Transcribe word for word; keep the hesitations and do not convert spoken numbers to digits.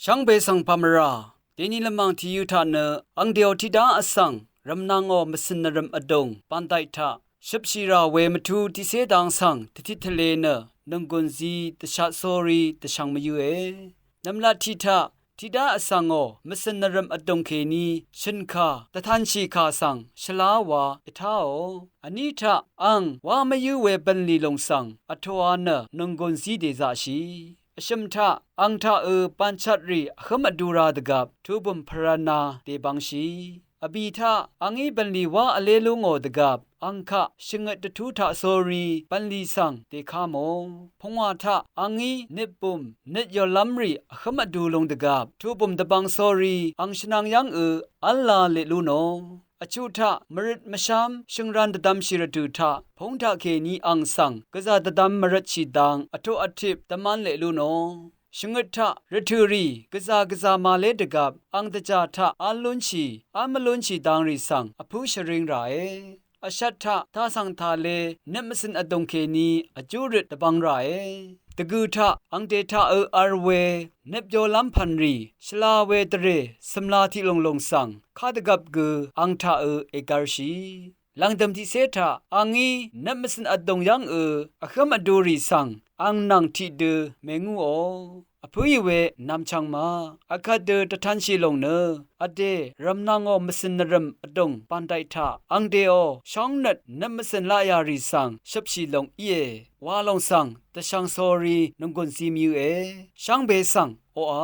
Shvngbe svng pàmvrà deni lvmàng tìyø̄ taq nø angdèò tiqdá vsvng rvmnv̄ngò mvcø̀n nvrø̀m vdùng bàndayt taq shøpshì rà we mvtú tiqcé dang svng dvtit tvlē nø nònggùn zi dvshat sórí dvshvng mvyǿe. Nv̀mlat tiq taq tiqdá vsvngò mvcø̀n nvrø̀m vdùng kèní shø̀nkà dvtanshìkà svng shvlá wa ètáò. Vní taq ang wá mvyǿ we bv̀nlì lòng svng vtōā nø nònggùn zí dèzaqshì. Vshø̀m taq ang taqø̄ bànchatrì vhǿm vdu rā dvgvp tubø̀m pvrv̄nā dèbvngshì. Vbì taq angí bv̀nlì wá vlé lú ngò dvgvp ang kaq shvngøt dvtú taq sórí bv̀nlì svng dèká mò. Pungwà taq angí nøtbùm nøtyòlv́mrì vhǿm vdu lung dvgvp tubø̀m dvbvng sórí ang shvnvng yv́ngø̄ v́lā leq lú nò. Vchuq taq mvrøt mvshám shø̀ngran dvdvmshì rvdø̀ taq púng taqkèní ang svng gvzà dvdvm mvrøtshì dang vtuq vtip dvmv́n leq lú nò. Shvngøt taq rvtø̀rì gvzà gvzà màlé dvgvp ang dvjà taq v́l lúnshì v́l mvlúnshì dangrì svng vpǿ shvring ràe. Vshvt taq tasv̀ng tàle nøt mvcø̀n vdùng kèní vjú røt dvbvng ràe. Dvgø̀ taq angdè taqø̄ v̄l we nøtbyolv́m pv̀nrì shvlā we dvrè cø̀mlā tiq lùnglùng svng kadvgvp gø ang taqø̄ ègv̄lshì. Lv̀ngdø̀m tiqcé taq angí nøt mvcø̀n vdùng yv́ngø̄ vhǿm vdurì svng ang nvng tiqdø mèngúò. Vpǿì we nvmchvng ma vkvt dø dvtanshì lòng nø vdè rv̀mnv̄ngò mvcø̀n nvrø̀m vdùng bàndayt taq angdèò shóngnøt nøt mvcø̀n laqyà rì svng shøpshì lòng íe wa lòng svng dvshvng sórí nònggùn zi mvyǿe. Shvngbe svng oqà